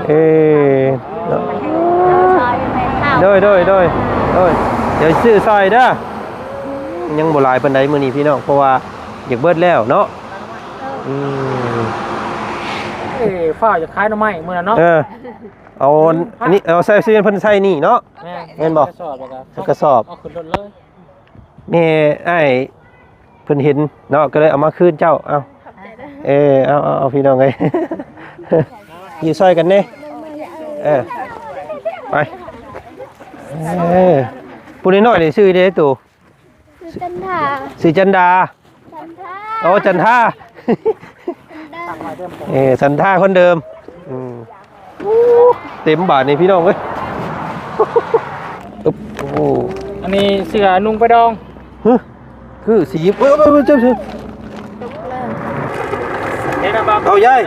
ເອີ ໂດຍ ໂດຍ ໂດຍ ໂດຍ ດຽວຊື້ຊ່ອຍເດີ. ຍັງບໍ່ຫຼາຍປານໃດມື້ນີ້ພີ່ນ້ອງ ເພາະວ່າຢາກເບິດແລ້ວເນາະ. ອືມ ເອີ ຟ້າວຢາກຂາຍໜໍ່ໄມ້ມື້ນັ້ນເນາະ. ເອີ ເອົາອັນນີ້ ເອົາໃສ່ ໃສ່ເພິ່ນໃສ່ນີ້ເນາະ. ແມ່ນ ແມ່ນບໍ່? ໃສ່ກະສອບ ໃສ່ກະສອບ ເອົາຂຶ້ນລົດເລີຍ. ແມ່ອ້າຍເພິ່ນເຫັນເນາະ ກໍເລີຍເອົາມາຄືນເຈົ້າ. ເອົາ ຂອບໃຈເດີ. ເອີ ເອົາ ເອົາ ເອົາ ພີ່ນ້ອງເອີຍ ຢູ່ຊ່ອຍກັນແດ່. ເອີ ໄປ. ເອີ ຜູ້ນ້ອຍໆນີ້ຊື່ເດໂຕ? ຊື່ຈັນທາ. ຊື່ຈັນດາ. ຈັນທາ. ໂອ້ ຈັນທາ. ຈັນທາ. ເອີ ຈັນທາຄົນເດີມ. ອືມ ໂອ້ ເຕັມບາດນີ້ພີ່ນ້ອງເອີຍ. ອຶບ ໂອ້ ອັນນີ້ເສື້ອນຸ່ງໄປດອງ. ຮະ ຄືສີ ເອີ ເອີ ເອີ ເອີ ເອີ ເອົາຍາຍ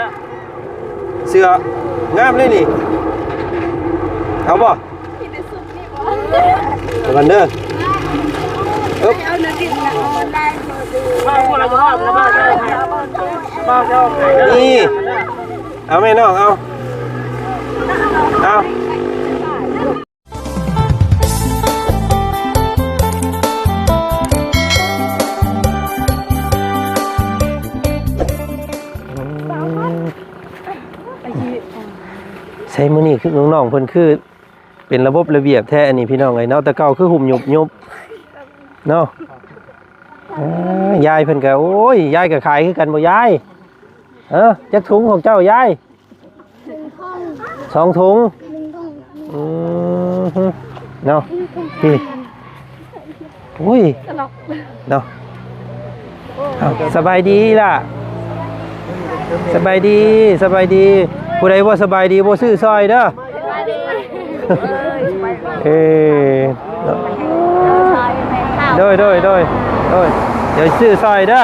ເສື້ອງາມເລີຍນີ້ ເອົາບໍ່? ເອົາກັນເດີ. ອຶບ ນີ້ ເອົາແມ່ນ້ອງ ເອົາ ເອົາ. ໃສ່ມື້ນີ້ຄືນ້ອງໆເພິ່ນຄືເປັນລະບົບລະບຽບແທ້ອັນນີ້ພີ່ນ້ອງເອີຍເນາະ. ແຕ່ເກົ່າຄືຫຸ້ມຍຸບໆເນາະ. ເອີ ຍາຍເພິ່ນກໍ ໂອ້ຍ ຍາຍກໍຂາຍຄືກັນບໍ່ຍາຍ? ເອີ ຈັກຖົງຂອງເຈົ້າຍາຍ? ສອງຖົງ. ອືມ ເນາະ ນີ້ ໂອ້ຍ ເນາະ. ເອົ້າ ສະບາຍດີລະ ສະບາຍດີ ສະບາຍດີ. ຜູ້ໃດບໍ່ສະບາຍດີບໍ່ຊື້ຊ່ອຍເດີ. ເອີ ໂດຍ ໂດຍ ໂດຍ ໂດຍ ດຽວຊື້ຊ່ອຍເດີ.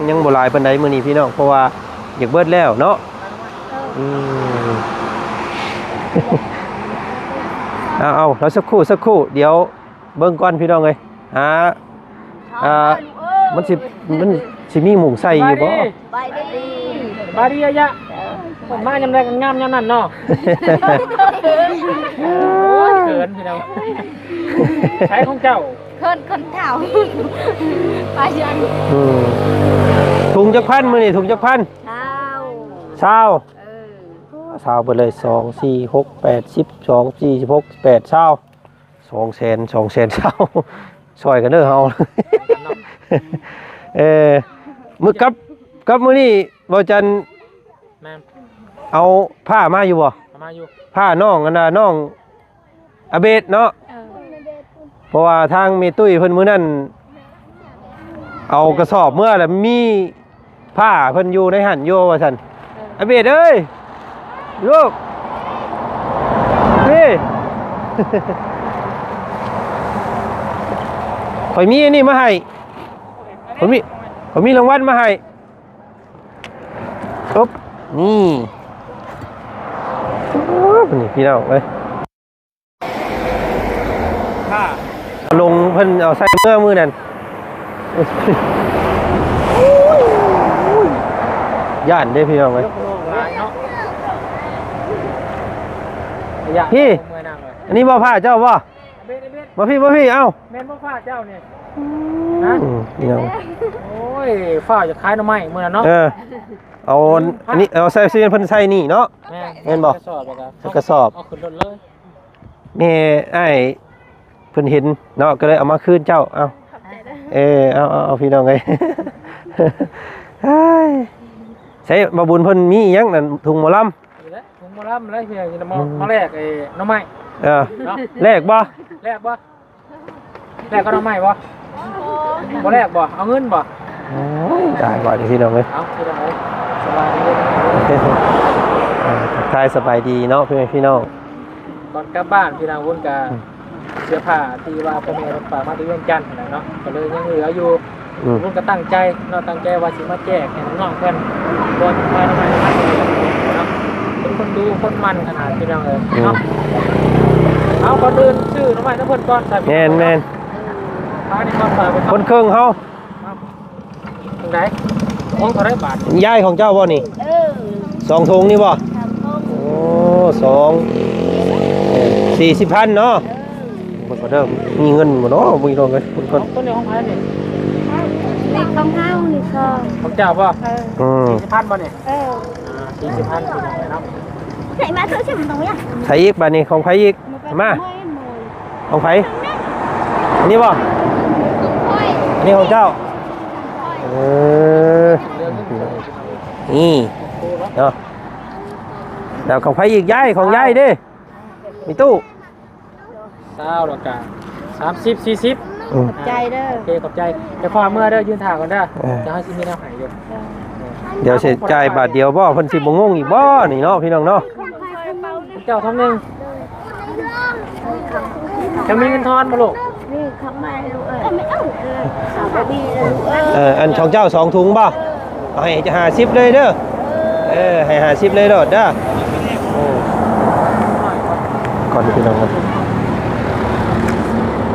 ຍັງບໍ່ຫຼາຍປານໃດມື້ນີ້ພີ່ນ້ອງ ເພາະວ່າຢາກເບິດແລ້ວເນາະ. ອືມ ເອົາ ເອົາ ລະສັກຄູ່ ສັກຄູ່ ດຽວເບິ່ງກ່ອນພີ່ນ້ອງເອີຍ. ຫາ ອ່າ ມັນຊິ ມັນຊິມີໝູ່ໃສ່ຢູ່ບໍ່? ສະບາຍດີ ສະບາຍດີອາຍະ. ເພິ່ນມາຍາມໃດກໍງາມຍາມນັ້ນເນາະ. ໂອ້ຍ ເຂີນພີ່ນ້ອງ. ໃສຂອງເຈົ້າ? ເຂີນຄົນເຖົ້າ ປາຢັນ. ອືມ ຖົງຈັກພັນມື້ນີ້? ຖົງຈັກພັນ? ຊາວ ຊາວ. ເອີ ຊາວເບິດເລີຍ ສອງ ສີ່ ຫົກ ແປດ ສິບ ສອງ ສີ່ ສິບຫົກ ສິບແປດ ຊາວ ສອງແສນ ສອງແສນຊາວ. ຊ່ອຍກັນເດີເຮົາ. ເອີ ມື້ກັບ ກັບມື້ນີ້ ບໍ່ຈັນ ແມ່ນ ເອົາຜ້າມາຢູ່ບໍ່? ເອົາມາຢູ່ ຜ້ານ້ອງ ອັນນ່າ ນ້ອງອາເບດເນາະ. ເອີ ເພາະວ່າທາງແມ່ຕຸ້ຍເພິ່ນມື້ນັ້ນເອົາກະສອບເມືອ ແລ້ວມີ ຜ້າເພິ່ນຢູ່ໃນຫັ້ນຢູ່ວ່າຊັ້ນ. ເອີ ອາເບດເອີຍ ລູກ ນີ້ ຂ້ອຍມີອັນນີ້ມາໃຫ້ ຂ້ອຍມີ ຂ້ອຍມີລາງວັນມາໃຫ້. ອົບ ນີ້ ນີ້ ພີ່ນ້ອງເອີຍ. ລົງເພິ່ນເອົາໃສ່ເມືອມື້ນັ້ນ. ຢ້ານເດ້ພີ່ນ້ອງເອີຍ. ພີ່ ອັນນີ້ບໍ່ຜ້າເຈົ້າບໍ່? ມາພີ່ ມາພີ່ ເອົ້າ ແມ່ນບໍ່ຜ້າເຈົ້ານີ້? ອືມ ພີ່ນ້ອງ ໂອ້ຍ ຟ້າວຢາກຂາຍໜໍ່ໄມ້ມື້ນັ້ນເນາະ. ເອີ ເອົາອັນນີ້ ເອົາໃສ່ ໃສ່ເພິ່ນໃສ່ນີ້ເນາະ. ແມ່ນ ແມ່ນບໍ່? ໃສ່ກະສອບ ເອົາຂຶ້ນລົດເລີຍ. ແມ່ອ້າຍເພິ່ນເຫັນເນາະ ກໍເລີຍເອົາມາຄືນເຈົ້າ. ເອົາ ຂອບໃຈເດີ. ເອີ ເອົາ ເອົາ ເອົາ ພີ່ນ້ອງເອີຍ. ໃສ່ບ່າວບຸນເພິ່ນມີອີ່ຫຍັງນັ້ນ ຖົງໝໍລຳ? ນີ້ແຫຼະ ຜົມໝໍລຳແລ້ວ ເພື່ອຈະມາ ອືມ ມາແລກໄອ້ໜໍ່ໄມ້. ເອີ ເນາະ ແລກບໍ່? ແລກບໍ່? ແລກກັບໜໍ່ໄມ້ບໍ່? ບໍ່ແລກບໍ່? ເອົາເງິນບໍ່? ໂອ້ຍ ຕາຍບາດນີ້ພີ່ນ້ອງເອີຍ. ເອົາ ພີ່ນ້ອງເອີຍ ສະບາຍດີ. ເອີ ທັກທາຍສະບາຍດີເນາະ ພໍ່ແມ່ພີ່ນ້ອງ. ກ່ອນກັບບ້ານ ພີ່ນ້ອງວຸ້ນກະ ອືມ ເສື້ອຜ້າທີ່ວ່າພໍ່ແມ່ເພິ່ນຝາກມາແຕ່ວຽງຈັນຫັ້ນແຫຼະເນາະ ກໍເລີຍຍັງເຫຼືອຢູ່. ອືມ ເພິ່ນກໍຕັ້ງໃຈເນາະ ຕັ້ງໃຈວ່າຊິມາແຈກໃຫ້ນ້ອງໆເພິ່ນ ກ່ອນຊິມານຳກັນເນາະ. ເປັນຄົນດຸຄົນໝັ່ນຂະໜາດ ພີ່ນ້ອງເອີຍ ອືມ ເນາະ. ເອົາ ກ່ອນອື່ນຊື້ໜໍ່ໄມ້ນຳເພິ່ນກ່ອນ. ແມ່ນໆ ອັນນີ້ມາຝາກໄວ້ ຄົນເຄິ່ງເຮົາ. ຈັ່ງໃດ? ຂອງເທົ່າໃດບາດ? ຍາຍຂອງເຈົ້າບໍ່ນີ້? ເອີ ສອງຖົງນີ້ບໍ່? ສອງຖົງ. ໂອ້ ສອງ ເອີ ສີ່ສິບພັນເນາະ. ເອີ ເບິ່ງກ່ອນເດີ ມີເງິນບໍ່ເນາະ ເບິ່ງກ່ອນເດີ. ຂອງ ຕົວນີ້ຂອງໃຜນີ້? ນີ້ຂອງເຮົານີ້ ຂອງ ຂອງເຈົ້າບໍ່? ເອີ ອືມ ສີ່ສິບພັນບໍ່ນີ້? ເອີ ອ່າ ສີ່ສິບພັນເນາະ. ໃສ່ມາເທື່ອຊິມັນຕ້ອງຫຍັງ ໃສ່ອີກ ບາດນີ້ຂອງໃຜອີກ? ມາ ຂອງໃຜ? ອັນນີ້ບໍ່? ອັນນີ້ຂອງເຈົ້າ. ເອີ ນີ້ເນາະ. ແລ້ວຂອງໃຜອີກຍາຍ? ຂອງຍາຍເດ້ ມີຕູ້. ຊາວ ແລ້ວກະສາມສິບ ສີ່ສິບ. ອືມ ຂອບໃຈເດີ. ໂອເຄ ຂອບໃຈ. ດຽວຟ້າວເມືອເດີ ຢືນຖ້າກ່ອນເດີ. ເອີ ດຽວເຮົາຊິມີແນວໃຫ້ຢູ່. ເອີ ດຽວຊິຈ່າຍບາດດຽວບໍ່? ເພິ່ນຊິບໍ່ງົງອີກບໍ່ນີ້ເນາະ ພີ່ນ້ອງເນາະ? ເຈົ້າທຳໜຶ່ງ. ເຈົ້າມີເງິນທອນບໍ່ລູກ? ນີ້ຂອງໃໝ່ລູກເອີຍ. ເອີ ເອົາບໍ່ມີເດີລູກເອີຍ. ເອີ ອັນຂອງເຈົ້າສອງຖົງບໍ່? ເອົາໃຫ້ຫ້າສິບເລີຍເດີ. ເອີ ໃຫ້ຫ້າສິບເລີຍໂລດເດີ. ໂອ້ ກ່ອນພີ່ນ້ອງ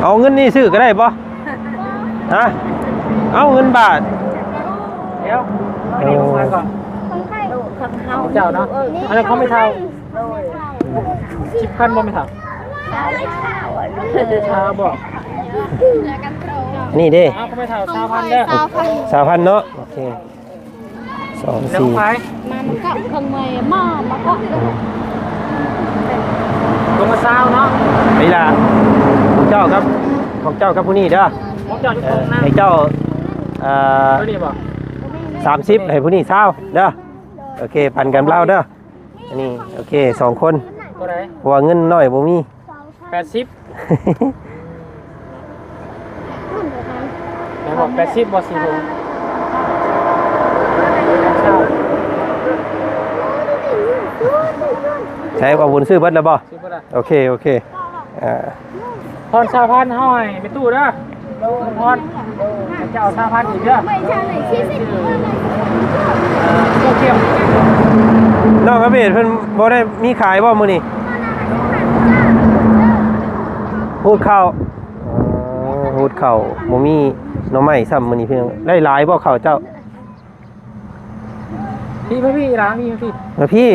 ເອົາເງິນນີ້ຊື້ກໍໄດ້ບໍ່? ຮະ? ເອົາເງິນບາດ. ດຽວ ເອົານີ້ຂອງໃຜກ່ອນ? ຂອງເຈົ້າເນາະ. ອັນນັ້ນຂອງແມ່ເຖົ້າ. ໂດຍ ສິບພັນບໍ່ແມ່ເຖົ້າ? ຊາວບໍ່? ນີ້ເດ້ ເອົາຂອງແມ່ເຖົ້າຊາວພັນເດີ. ຊາວພັນເນາະ. ໂອເຄ ສອງ ສີ່ ມາມັນເກາະເຄິ່ງເມື່ອຍ ມາມັນເກາະລົງມາຊາວເນາະ. ນີ້ລະ ຂອງເຈົ້າກັບ ຂອງເຈົ້າກັບຜູ້ນີ້ເດີ. ຂອງເຈົ້າ ເອີ ໃຫ້ເຈົ້າ ເອີ ຕົວນີ້ບໍ່? ສາມສິບ ໃຫ້ຜູ້ນີ້ຊາວເດີ. ໂອເຄ ປັນກັນລາວເດີ. ອັນນີ້ ໂອເຄ ສອງຄົນ. ເທົ່າໃດ? ເພາະວ່າເງິນນ້ອຍບໍ່ມີ. ແປດສິບ. ແມ່ນບໍ່? ແປດສິບບໍ່? ສີ່ຖົງ. ໃສ ວ່າບຸນຊື້ເບິດແລ້ວບໍ່? ຊື້ເບິດແລ້ວ. ໂອເຄ ໂອເຄ ອ່າ ທອນຊາວພັນເຮົາໃຫ້ແມ່ຕູ້ເດີ. ໂດຍ ທອນ ເຈົ້າເອົາຊາວພັນອີກເດີ. ນ້ອງອາເບດເພິ່ນບໍ່ໄດ້ມີຂາຍບໍ່ມື້ນີ້? ຮູດເຂົ້າ. ອໍ ຮູດເຂົ້າ ບໍ່ມີໜໍ່ໄມ້ຊ້ຳມື້ນີ້ພີ່ນ້ອງ. ໄດ້ຫຼາຍບໍ່ເຂົ້າເຈົ້າ? ພີ່ ມາພີ່ຫຼາ ພີ່ ມາພີ່ ມາພີ່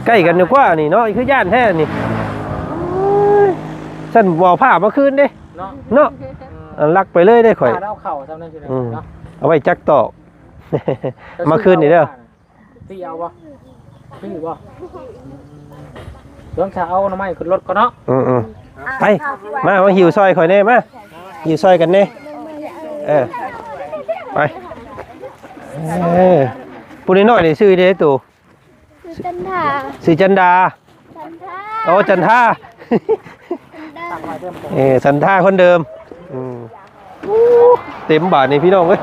ໃກ້ກັນຢູ່ກວ່ານີ້ເນາະ. ຄືຢ້ານແທ້ນີ້. ໂອ້ຍ ຊັ້ນບໍ່ເອົາຜ້າມາຄືນເດ້. ເນາະ ເນາະ. ເອີ ລັກໄປເລີຍເດ້ຂ້ອຍ. ເອົາເຂົ້າຊ້ຳນັ້ນຊິໄດ້ເນາະ. ເອົາໄວ້ຈັກຕອກ ມາຄືນນີ້ເດີ. ຕີເອົາບໍ່? ຕີບໍ່? ເບິ່ງ ຖ້າເອົາໜໍ່ໄມ້ຂຶ້ນລົດກ່ອນເນາະ. ອືມໆ ໄປ ມາ ມາຫິ້ວຊ່ອຍຂ້ອຍແດ່ ມາ ຫິ້ວຊ່ອຍກັນແດ່. ເອີ ໄປ. ເອີ ຜູ້ນ້ອຍໆນີ້ຊື່ເດ້ໂຕ? ຊື່ຈັນດາ. ຊື່ຈັນດາ. ຈັນທາ. ໂອ້ ຈັນທາ. ຈັນທາ. ເອີ ຈັນທາຄົນເດີມ. ອືມ ໂອ້ ເຕັມບາດນີ້ພີ່ນ້ອງເອີຍ.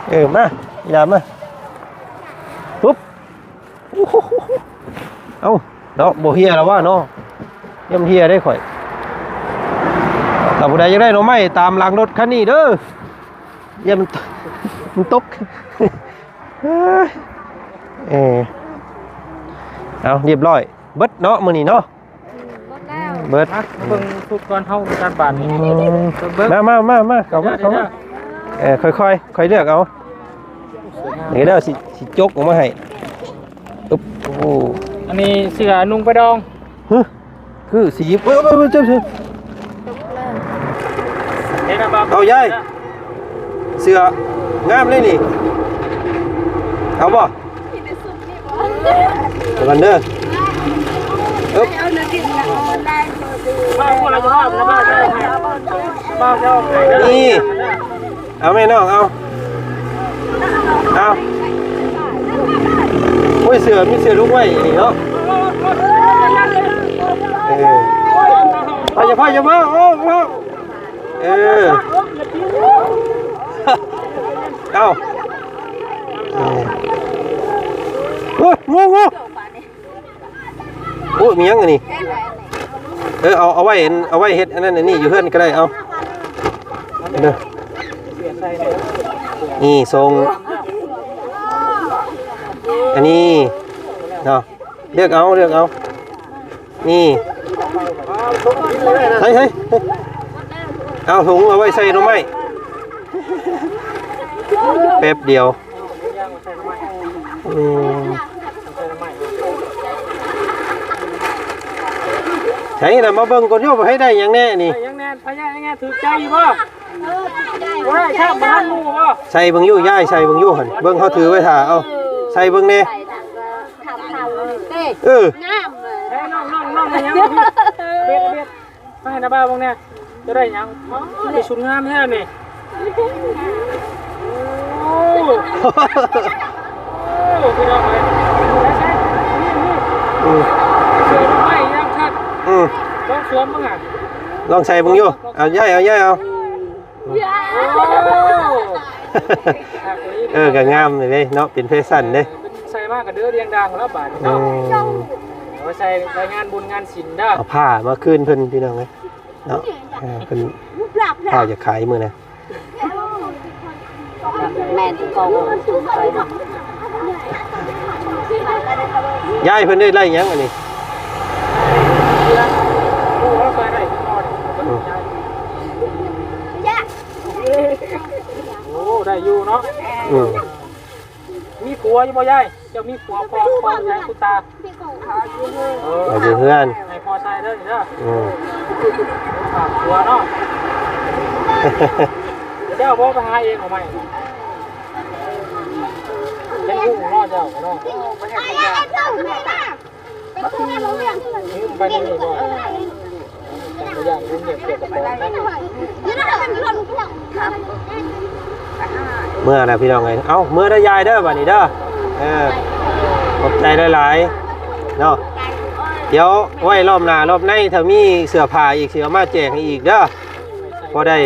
ເອີ ມາ ອີຫຼາມາ ປຸບ. ເອົ້າ ເນາະ ບໍ່ເຮ່ຍແລ້ວວ່າເນາະ. ຢ້ານເຮ່ຍເດ້ຂ້ອຍ. ຖ້າຜູ້ໃດຢາກໄດ້ໜໍ່ໄມ້ຕາມຫຼັງລົດຄັນນີ້ເດີ. ຢ້ານມັນ ມັນຕົກ. ເອີ ເອົາ ຮຽບຮ້ອຍ ເບິດເນາະ ມື້ນີ້ເນາະ. ເບິດແລ້ວ ເບິດ. ມາເບິ່ງຊຸດກ່ອນ ເຮົາຈັດບາດນີ້. ອືມ ເບິ່ງ ມາໆໆໆ ເຂົ້າມາ ເຂົ້າມາ. ເອີ ຄ່ອຍໆ ຄ່ອຍເລືອກເອົາ. ນີ້ເດີ ຊິ ຊິຈົກອອກມາໃຫ້. ອຶບ ໂອ້ ອັນນີ້ເສື້ອນຸ່ງໄປດອງ. ຮະ ຄືສີ ເອີ ເອີ ເອີ ເອີ ເອີ ເອົາຍາຍ ເສື້ອງາມເລີຍນີ້ ເອົາບໍ່? ເອົາກ່ອນເດີ ອຶບ ນີ້. ເອົາແມ່ນ້ອງ ເອົາ ເອົາ. ໂອ້ຍ ເສື້ອ ມີເສື້ອລຸກໄວ້ນີ້ເນາະ. ເອີ ໄປ ຢ່າພາ ຢ່າພາ ເອົາ ເອົາ ເອີ ເອົາ. ເອີ ໂອ້ຍ ງູ ງູ. ໂອ້ຍ ມີຫຍັງອັນນີ້? ເອີ ເອົາ ເອົາໄວ້ ເອົາໄວ້ເຮັດອັນນັ້ນອັນນີ້ຢູ່ເຮືອນກໍໄດ້ ເອົາເດີ ນີ້ສົ່ງ ອັນນີ້ເນາະ ເລືອກເອົາ ເລືອກເອົາ ນີ້ ເຮີ້ຍ ເຮີ້ຍ ເອົາຖົງເອົາໄວ້ໃສ່ໜໍ່ໄມ້ ແປັບດຽວ. ອືມ ໃສລະ ມາເບິ່ງກ່ອນໂຍມ ໃຫ້ໄດ້ຫຍັງແດ່ນີ້ ໄດ້ຫຍັງແດ່ ພະຍາຫຍັງແດ່ ຖືກໃຈຢູ່ບໍ່? ໂອ້ຍ ຂ້າມມາຫາໝູ່ບໍ່? ໃສ່ເບິ່ງຢູ່ ຍາຍ ໃສ່ເບິ່ງຢູ່ຫັ້ນ ເບິ່ງເຮົາຖືໄວ້ຖ້າ ເອົາ ໃສ່ເບິ່ງແດ່ ເອີ ງາມ ໃສ່ນ້ອງ ນ້ອງ ນ້ອງ ໄດ້ຫຍັງ? ເບັດ ເບັດ ມາໃຫ້ນ້າບ່າວເບິ່ງແດ່ ຈະໄດ້ຫຍັງ? ອໍ ໄດ້ຊຸດງາມແທ້ນີ້ ໂອ້ ໂອ້ ພີ່ນ້ອງເອີຍ ໃສ່ ໃສ່ ນີ້ ນີ້ ອືມ ເສື້ອໄມ້ຢ່າງຄັກ ອືມ ລອງສວມເບິ່ງ ອ່ະ ລອງໃສ່ເບິ່ງຢູ່ ເອົາ ຍ້າຍເອົາ ຍ້າຍເອົາ ໂອ້ ເອີ ກໍງາມເດ້ເນາະ ເປັນແຟຊັນເດ້ ເອີ ເພິ່ນໃສ່ມາກໍເດີດຽງດາງແລ້ວບາດນີ້ເນາະ ອືມ ເອົາໄວ້ໃສ່ໄປງານບຸນງານສິນເດີ ເອົາຜ້າມາຄືນເພິ່ນ ພີ່ນ້ອງເອີຍເນາະ ເອີ ເພິ່ນ ເອົາຢາກຂາຍມື້ນະ ແມ່ນຄືເກົ່າ ຍາຍເພິ່ນໄດ້ໄລ່ຫຍັງອັນນີ້? ອືມ ໂອ້ ໄດ້ຢູ່ເນາະ ອືມ ມີຜົວຢູ່ບໍ່ຍາຍ? ເຈົ້າມີຜົວ ພໍ່ ພໍ່ຍາຍ ຄຸນຕາ ເອີ ເອົາຢູ່ເຮືອນ ໃຫ້ພໍ່ໃຊ້ເດີນີ້ເດີ ອືມ ຝາກຜົວເນາະ ເຈົ້າບໍ່ໄປຫາເອງເອົາໃໝ່ ຍັງຮູ້ເນາະ ເຈົ້າເນາະ ໄປໃນນີ້ບໍ່? ເມືອແລ້ວພີ່ນ້ອງເອີຍ ເອົ້າ ເມືອເດີຍາຍເດີ ບາດນີ້ເດີ ເອີ ຂອບໃຈຫຼາຍໆເນາະ ດຽວໄວ້ລອບໜ້າລອບໃນ ຖ້າມີເສື້ອຜ້າອີກ ຊິເອົາມາແຈກໃຫ້ອີກເດີ ພໍໄດ້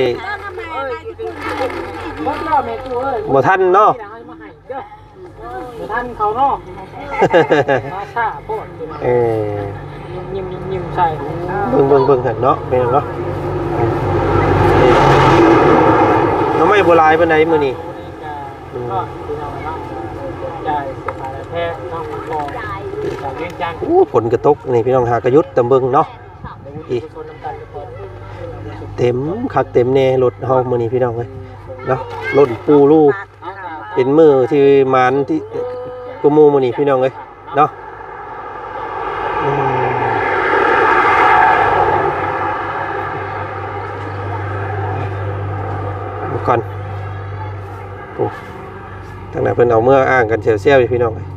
ບໍ່ທັນເນາະ. ບໍ່ທັນເຂົາເນາະ ມາຊ້າໂພດ ເອີ ຍິ້ມໆໆໃສ່ ເບິ່ງໆໆຫັ້ນເນາະ ເປັນຫຍັງເນາະ ໜໍ່ໄມ້ບໍ່ຫຼາຍປານໃດມື້ນີ້ ອືມ ໂອ້ ຝົນກໍຕົກນີ້ພີ່ນ້ອງ ຫາກະຢຸດຕຳເບິ່ງເນາະ ອີ ເຕັມຄັກເຕັມແນ່ລົດເຮົາມື້ນີ້ພີ່ນ້ອງເອີຍເນາະ ລົ້ນປູລູ ເປັນມື້ທີ່ໝານທີ່ກວ່າໝູ່ມື້ນີ້ພີ່ນ້ອງເອີຍເນາະ ອືມ ເບິ່ງກ່ອນ ໂອ້ ທາງນັ້ນເພິ່ນເອົາເມືອອ່າງກັນແຊວໆຢູ່ພີ່ນ້ອງເອີຍ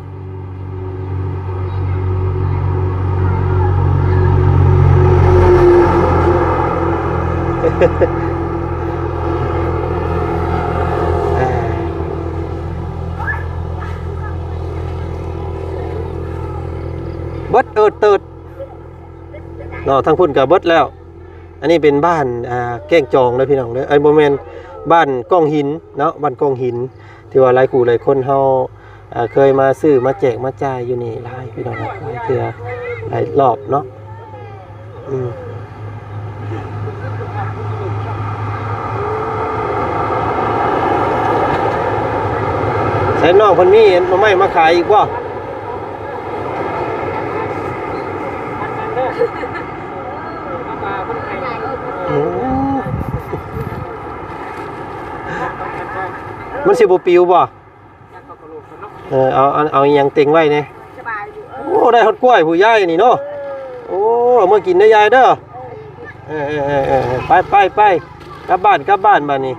ເບິດເອີດເຕີດເນາະ ທາງພຸ້ນກໍເບິດແລ້ວ ອັນນີ້ເປັນບ້ານ ອ່າ ແກ້ງຈອງເດີພີ່ນ້ອງເດີ ເອີຍ ບໍ່ແມ່ນ ບ້ານກ້ອງຫີນເນາະ ບ້ານກ້ອງຫີນ ທີ່ວ່າຫຼາຍຄູ່ຫຼາຍຄົນເຮົາ ເອີ ເຄີຍມາຊື້ມາແຈກມາຈ່າຍຢູ່ນີ້ຫຼາຍພີ່ນ້ອງ ຫຼາຍເທື່ອຫຼາຍລອບເນາະ ອືມ ໃສນ້ອງເພິ່ນມີໜໍ່ໄມ້ມາຂາຍອີກບໍ່? ໂອ້ ມັນຊິບໍ່ປິວບໍ່? ເອີ ເອົາ ເອົາ ເອົາອີ່ຫຍັງເຕັງໄວ້ແດ່? ໂອ້ ໄດ້ຮອດກ້ວຍຜູ້ໃຫຍ່ນີ້ເນາະ ໂອ້ ເອົາມາກິນເດີຍາຍເດີ ເອີ ເອີ ໄປ ໄປ ໄປ ກັບບ້ານ ກັບບ້ານບາດນີ້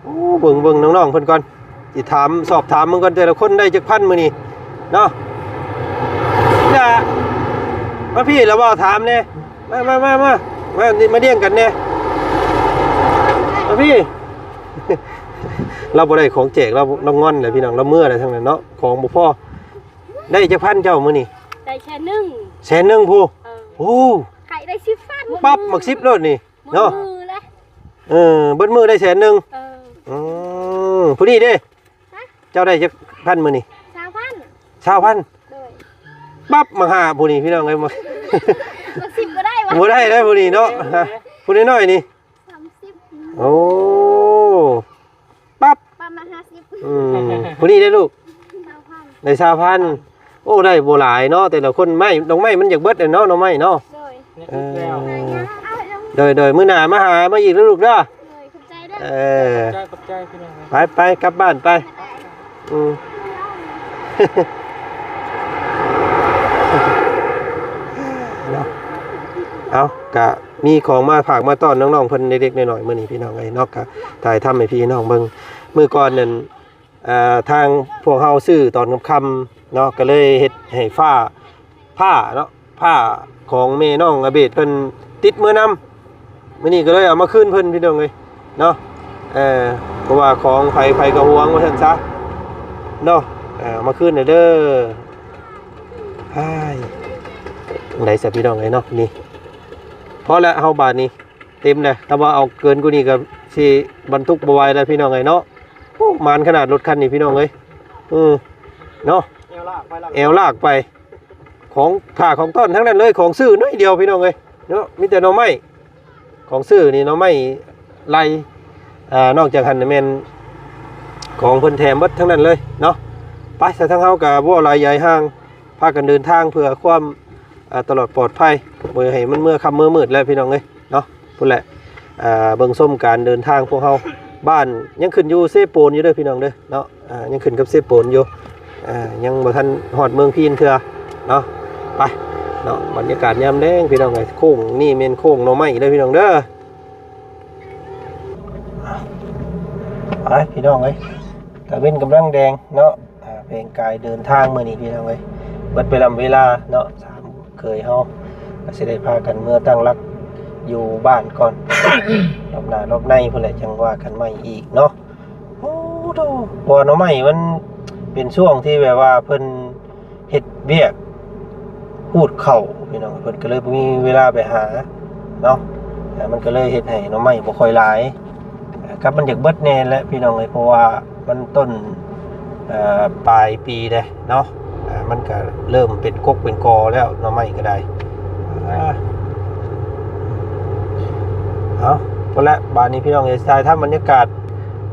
ໂອ້ ເບິ່ງ ເບິ່ງນ້ອງໆເພິ່ນກ່ອນ ຊິຖາມ ສອບຖາມເບິ່ງກ່ອນ ແຕ່ລະຄົນໄດ້ຈັກພັນມື້ນີ້ເນາະ ລະ ມາພີ້ລະເວົ້າຖາມແດ່ ມາ ມາ ມາ ມາ ມາ ມາລຽງກັນແດ່ ມາພີ້ ລາວບໍ່ໄດ້ຂອງແຈກ ລາວ ລາວງອນແຫຼະພີ່ນ້ອງ ລາວເມືອແລ້ວທັງນັ້ນເນາະ ຂອງບໍ່ພໍ ໄດ້ຈັກພັນເຈົ້າມື້ນີ້? ໄດ້ແສນໜຶ່ງ ແສນໜຶ່ງພຸ້ນ ເອີ ໂອ້ ໃຫ້ໄດ້ສິບພັນ ປັບໝາກສິບໂລດນີ້ ເນາະ ເບິດມື້ເລີຍ ເອີ ເບິດມື້ໄດ້ແສນໜຶ່ງ ເອີ ອືມ ຜູ້ນີ້ເດ້? ຮະ? ເຈົ້າໄດ້ຈັກພັນມື້ນີ້? ຊາວພັນ ຊາວພັນ ໂດຍ ປັບມາຫາຜູ້ນີ້ພີ່ນ້ອງເອີຍ ມາສິບບໍ່ໄດ້ຫວະ ບໍ່ໄດ້ເດ້ຜູ້ນີ້ເນາະ ຜູ້ນ້ອຍໆນີ້ ສາມສິບ ໂອ້ ປັບ ປະມານຫ້າສິບ ອືມ ຜູ້ນີ້ເດ້ລູກ? ຊາວພັນ ໄດ້ຊາວພັນ ໂອ້ ໄດ້ບໍ່ຫຼາຍເນາະ ແຕ່ລະຄົນ ໄມ້ ດອກໄມ້ມັນຢາກເບິດແຫຼະເນາະ ດອກໄມ້ເນາະ ໂດຍ ເອີ ໂດຍໆ ມື້ໜ້າມາຫາມາອີກເດີລູກເດີ ໂດຍ ຂອບໃຈເດີ ເອີ ຂອບໃຈ ຂອບໃຈພີ່ນ້ອງ ໄປໆ ກັບບ້ານໄປ ອືມ ເນາະ ເອົາ ກະມີຂອງມາຝາກມາຕ້ອນນ້ອງໆເພິ່ນເລັກໆນ້ອຍໆ ມື້ນີ້ພີ່ນ້ອງເອີຍເນາະ ກະຖ່າຍທຳໃຫ້ພີ່ນ້ອງເບິ່ງ. ມື້ກ່ອນນັ້ນ ເອີ ທາງພວກເຮົາຊື້ຕອນຄ່ຳໆເນາະ ກໍເລີຍເຮັດໃຫ້ຟ້າ ຜ້າເນາະ ຜ້າຂອງແມ່ນ້ອງອາເບດເພິ່ນຕິດເມືອນຳ. ມື້ນີ້ກໍເລີຍເອົາມາຄືນເພິ່ນພີ່ນ້ອງເອີຍເນາະ ເອີ ເພາະວ່າຂອງໃຜ ໃຜກໍຫວງວ່າຊັ້ນຊະເນາະ ເອີ ເອົາມາຄືນແດ່ເດີ. ອ້າຍ ຈັ່ງໃດຊະພີ່ນ້ອງເອີຍເນາະ ນີ້ ພໍແລ້ວເຮົາບາດນີ້ ເຕັມແລ້ວ ຖ້າວ່າເອົາເກີນກວ່ານີ້ກໍຊິບັນທຸກບໍ່ໄຫວແລ້ວພີ່ນ້ອງເອີຍເນາະ. ໂອ້ ໝານຂະໜາດລົດຄັນນີ້ພີ່ນ້ອງເອີຍ ເອີ ເນາະ ແອວລາກໄປ ຂອງຝາກຂອງຕ້ອນທັງນັ້ນເລີຍ ຂອງຊື້ໜ້ອຍດຽວພີ່ນ້ອງເອີຍເນາະ ມີແຕ່ໜໍ່ໄມ້ ຂອງຊື້ນີ້ໜໍ່ໄມ້ໄລ່ ອ່າ ນອກຈາກຫັ້ນແມ່ນຂອງເພິ່ນແຖມເບິດທັງນັ້ນເລີຍເນາະ. ໄປຊະ ທາງເຮົາກໍບໍ່ຫຼາຍໃຫຍ່ຫ່າງ ພາກັນເດີນທາງເພື່ອຄວາມ ອ່າ ຕະຫຼອດປອດໄພ ບໍ່ໃຫ້ມັນເມືອຄ່ຳເມືອມືດແຫຼະພີ່ນ້ອງເອີຍເນາະ. ພຸ້ນແຫຼະ ອ່າ ເບິ່ງຊົມການເດີນທາງພວກເຮົາ ບ້ານຍັງຂຶ້ນຢູ່ເຊໂປນຢູ່ເດີພີ່ນ້ອງເດີເນາະ ອ່າ ຍັງຂຶ້ນກັບເຊໂປນຢູ່ ອ່າ ຍັງບໍ່ທັນຮອດເມືອງພີນເທື່ອເນາະ. ໄປເນາະ ບັນຍາກາດຍາມແລງພີ່ນ້ອງເອີຍ ໂຄ້ງນີ້ແມ່ນໂຄ້ງໜໍ່ໄມ້ເດີພີ່ນ້ອງເດີ. ໄປພີ່ນ້ອງເອີຍ ຕາເວັນກຳລັງແດງເນາະ ອ່າ ເພງກາຍເດີນທາງມື້ນີ້ພີ່ນ້ອງເອີຍ ເບິດໄປລຳເວລາເນາະ. ສາມເຂີຍເຮົາກໍຊິໄດ້ພາກັນເມືອຕັ້ງຫຼັກຢູ່ບ້ານກ່ອນ ລອບໜ້າລອບໃນພຸ້ນແຫຼະ ຈັ່ງວ່າກັນໃໝ່ອີກເນາະ. ໂອ້ໂດ ເພາະວ່າໜໍ່ໄມ້ມັນເປັນຊ່ວງທີ່ແບບວ່າເພິ່ນເຮັດວຽກ ຂູດເຂົ້າພີ່ນ້ອງ ເພິ່ນກໍເລີຍບໍ່ມີເວລາໄປຫາເນາະ ມັນກໍເລີຍເຮັດໃຫ້ໜໍ່ໄມ້ບໍ່ຄ່ອຍຫຼາຍ ກັບມັນຢາກເບິດແດ່ແຫຼະພີ່ນ້ອງເອີຍ ເພາະວ່າມັນຕົ້ນ ເອີ ປາຍປີເດ້ເນາະ ມັນກໍເລີ່ມເປັນກົກເປັນກໍແລ້ວ ໜໍ່ໄມ້ກໍໄດ້. ເອົາ ພຸ້ນແຫຼະ ບາດນີ້ພີ່ນ້ອງເອີຍ ຖ່າຍທຳບັນຍາກາດ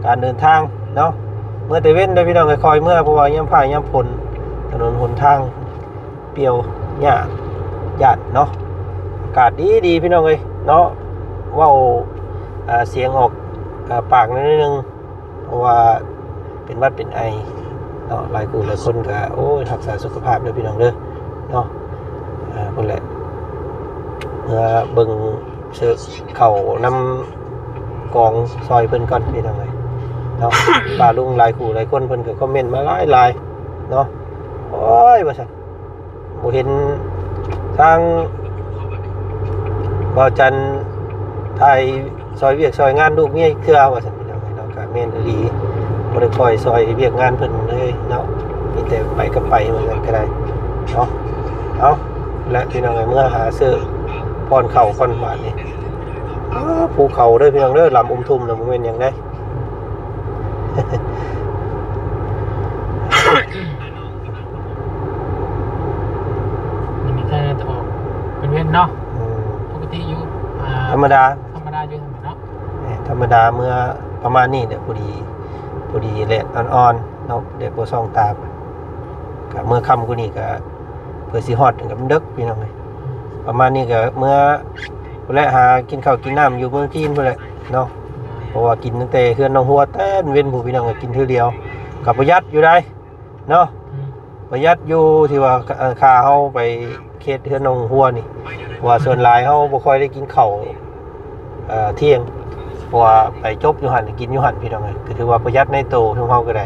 ການເດີນທາງເນາະ ເມືອແຕ່ເວັນເດີພີ່ນ້ອງ ຄ່ອຍໆເມືອ ເພາະວ່າຍາມຟ້າຍາມຝົນ ຖະໜົນຫົນທາງ ປ່ຽວຫຍ້າຢ້ານເນາະ. ອາກາດດີໆ ພີ່ນ້ອງເອີຍເນາະ ເວົ້າ ອ່າ ສຽງອອກ ອ່າ ປາກໜ້ອຍໜຶ່ງ ເພາະວ່າເປັນຫວັດເປັນໄອເນາະ. ຫຼາຍຜູ້ຫຼາຍຄົນກໍ ໂອ້ຍ ຮັກສາສຸຂະພາບເດີພີ່ນ້ອງເດີເນາະ. ພຸ້ນແຫຼະ ເມືອເບິ່ງ ເສີກເຂົ້ານຳກອງຊ່ອຍເພິ່ນກ່ອນພີ່ນ້ອງເອີຍເນາະ. ປ້າລຸງຫຼາຍຄູ່ຫຼາຍຄົນເພິ່ນກໍຄອມເມັນມາຫຼາຍໆເນາະ. ໂອ້ຍ ວ່າຊັ້ນ ບໍ່ເຫັນທາງບ່າວຈັນຖ່າຍ ຊ່ອຍວຽກຊ່ອຍງານລູກເມຍເທື່ອວ່າຊັ້ນພີ່ນ້ອງເນາະ. ກໍແມ່ນອີ່ຫຼີ ບໍ່ໄດ້ຄ່ອຍຊ່ອຍວຽກງານເພິ່ນເລີຍເນາະ ມີແຕ່ໄປກັບໄປວ່າຊັ້ນກໍໄດ້ເນາະ. ເອົາ ແລະ ພີ່ນ້ອງເອີຍ ເມືອຫາຊື້ປ້ອນເຂົ້າກ່ອນບາດນີ້. ອາ ພູເຂົາເດີພີ່ນ້ອງເດີ ລຳອຸມທຸ່ມນະ ບໍ່ແມ່ນຫຍັງເດ້. ມື້ນີ້ຖ້າຈະອອກເປັນເວັນເນາະ ອືມ ປົກກະຕິຢູ່ ອ່າ ທຳມະດາ ທຳມະດາຢູ່ເນາະ. ແມ່ນ ທຳມະດາເມື່ອປະມານນີ້ແຫຼະ ພໍດີ ພໍດີແດດອ່ອນໆເນາະ ແດດບໍ່ສ່ອງຕາ ກະເມື່ອຄ່ຳກວ່ານີ້ກະເພື່ອຊິຮອດກໍມັນເດິກພີ່ນ້ອງເອີຍ. ປະມານນີ້ກະເມື່ອພຸ້ນແຫຼະ ຫາກິນເຂົ້າກິນນ້ຳຢູ່ເມືອງຈີນພຸ້ນແຫຼະເນາະ ເພາະວ່າກິນຕັ້ງແຕ່ເຮືອນນ້ອງຫົວແຕ່ເວັນພຸ້ນພີ່ນ້ອງ ກໍກິນເທື່ອດຽວ ກໍປະຢັດຢູ່ໃດ໋ ເນາະ ອືມ ປະຢັດຢູ່ທີ່ວ່າ ເອີ ຄ່າເຮົາໄປເຂດເຮືອນໜອງຫົວນີ້ ເພາະວ່າສ່ວນຫຼາຍເຮົາບໍ່ຄ່ອຍໄດ້ກິນເຂົ້າ ເອີ ທ່ຽງ ເພາະວ່າໄປຈົບຢູ່ຫັ້ນ ກິນຢູ່ຫັ້ນ ພີ່ນ້ອງເອີຍ ກໍຖືວ່າປະຢັດໃນໂຕຂອງເຮົາກໍໄດ້.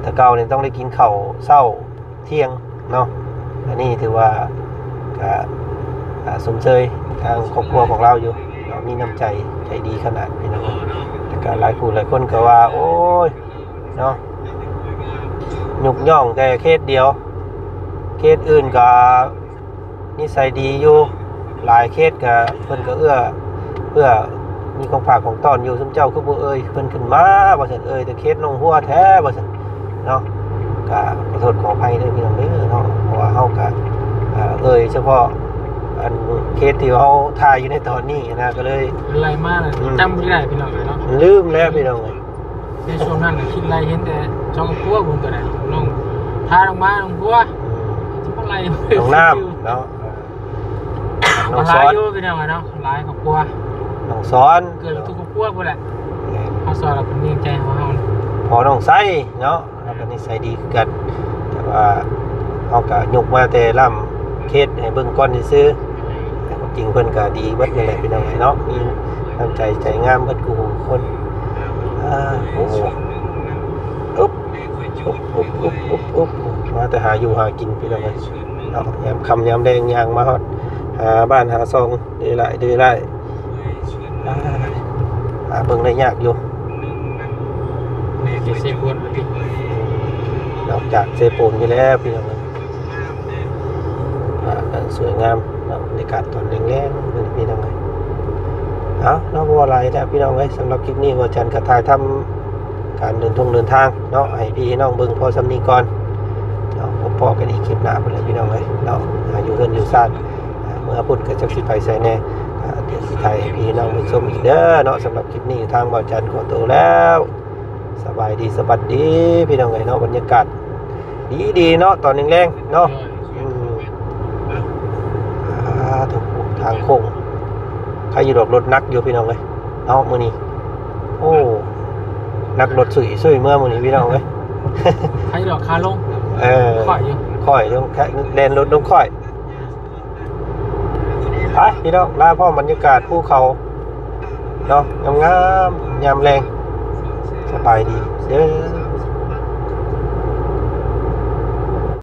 ແຕ່ເກົ່ານີ້ຕ້ອງໄດ້ກິນເຂົ້າເຊົ້າ ທ່ຽງເນາະ. ອັນນີ້ຖືວ່າກະ ອ່າ ຊົມເຊີຍທາງຄອບຄົວຂອງລາວຢູ່ເນາະ ມີນ້ຳໃຈ ໃຈດີຂະໜາດ ພີ່ນ້ອງ. ແຕ່ກະຫຼາຍຜູ້ຫຼາຍຄົນກໍວ່າ ໂອ້ຍ ເນາະ ຍົກຍ້ອງແຕ່ເຂດດຽວ ເຂດອື່ນກໍນິໄສດີຢູ່ ຫຼາຍເຂດກໍເພິ່ນກໍເອື້ອເຟື້ອ ມີຂອງຝາກຂອງຕ້ອນຢູ່. ຊຸມເຈົ້າຄືບໍ່ເອີ່ຍເພິ່ນຂຶ້ນມາ ວ່າຊັ້ນ ເອີ່ຍແຕ່ເຂດໜອງຫົວແທ້ ວ່າຊັ້ນເນາະ. ກໍຂໍໂທດຂໍອະໄພເດີພີ່ນ້ອງເດີເນາະ ເພາະວ່າເຮົາກໍ ເອີ່ຍສະເພາະອັນເຂດທີ່ເຮົາຖ່າຍຢູ່ໃນຕອນນີ້ນະ ກໍເລີຍໄລ່ມາ ອືມ ຈຳບໍ່ໄດ້ພີ່ນ້ອງເອີຍເນາະ ລືມແລ້ວພີ່ນ້ອງເອີຍ. ໃນຊ່ວງນັ້ນນະຄິດໄລ່ເຫັນແຕ່ສອງຄອບຄົວພຸ້ນກໍໄດ້ ນ້ອງ ພານ້ອງມາ ນ້ອງບົວ ອືມ ຊິມາໄລ່ ນ້ອງນ້ຳເນາະ ນ້ອງສອນ ຫຼາຍຢູ່ພີ່ນ້ອງເນາະ ຫຼາຍຄອບຄົວ ນ້ອງສອນ ເກືອບທຸກຄອບຄົວພຸ້ນແຫຼະ ແມ່ນ ເຮົາສອນລະເປັນແຮງໃຈຂອງເຮົາ ພໍ່ນ້ອງໄຊເນາະ. ກໍນິໄສດີຄືກັນ ແຕ່ວ່າເຮົາກໍຍົກມາແຕ່ລ້ຳເຂດໃຫ້ເບິ່ງກ່ອນຊື່ໆ ແຕ່ຄວາມຈິງເພິ່ນກໍດີເບິດນັ້ນແຫຼະ ພີ່ນ້ອງເອີຍເນາະ ມີນ້ຳໃຈໃຈງາມເບິດຄູ່ຄົນ. ອາ ໂອ້ ອຶບ ອຶບ ອຶບ ອຶບ ອຶບ ມາແຕ່ຫາຢູ່ຫາກິນ ພີ່ນ້ອງເອີຍເນາະ ຍາມຄ່ຳຍາມແລງຍ່າງມາຮອດຫາບ້ານຫາຊ່ອງ ເດີຫຼາຍ ເດີຫຼາຍ ອາ ຫາເບິ່ງໄດ້ຍາກຢູ່ ນີ້ຄືເຊໂປນ ນອກຈາກເຊໂປນຢູ່ແລ້ວ ພີ່ນ້ອງເອີຍ ອາ ກໍສວຍງາມເນາະ ບັນຍາກາດຕອນແລງໆ ພີ່ນ້ອງເອີຍ. ເອົາເນາະ ບໍ່ວ່າຫຼາຍແລ້ວ ພີ່ນ້ອງເອີຍ ສຳລັບຄລິບນີ້ ບ່າວຈັນກໍຖ່າຍທຳການເດີນທົ່ງເດີນທາງເນາະ ໃຫ້ພີ່ໃຫ້ນ້ອງເບິ່ງພໍສ່ຳນີ້ກ່ອນເນາະ ພົບພໍ້ກັນອີກຄລິບໜ້າພຸ້ນແຫຼະ ພີ່ນ້ອງເອີຍເນາະ ຫາຢູ່ເຮືອນຢູ່ຊານ ເມື່ອພຸ້ນກໍຈັກຊິໄປໃສແດ່ ອາ ດຽວຊິຖ່າຍໃຫ້ພີ່ໃຫ້ນ້ອງໄດ້ຊົມອີກເດີເນາະ. ສຳລັບຄລິບນີ້ທາງບ່າວຈັນຂໍໂຕແລ້ວ ສະບາຍດີ ສະຫວັດດີ ພີ່ນ້ອງເອີຍເນາະ. ບັນຍາກາດດີໆເນາະ ຕອນແລງໆເນາະ. ອືມ ອ່າ ທຸກທາງໂຄ້ງ ໃຄຢູ່ດອກ ລົດໜັກຢູ່ ພີ່ນ້ອງເອີຍເນາະ ມື້ນີ້. ໂອ້ ໜັກລົດຊຸຍໆເມືອມື້ນີ້ ພີ່ນ້ອງເອີຍ. ໃຄດອກ ຂາລົງ ເອີ ຄ່ອຍຢູ່ ຄ່ອຍລົງ ແລ່ນລົດລົງຄ່ອຍ. ໄປ ພີ່ນ້ອງ ລາພ້ອມບັນຍາກາດພູເຂົາເນາະ ງາມໆ ຍາມແລງ. ສະບາຍດີເດີ.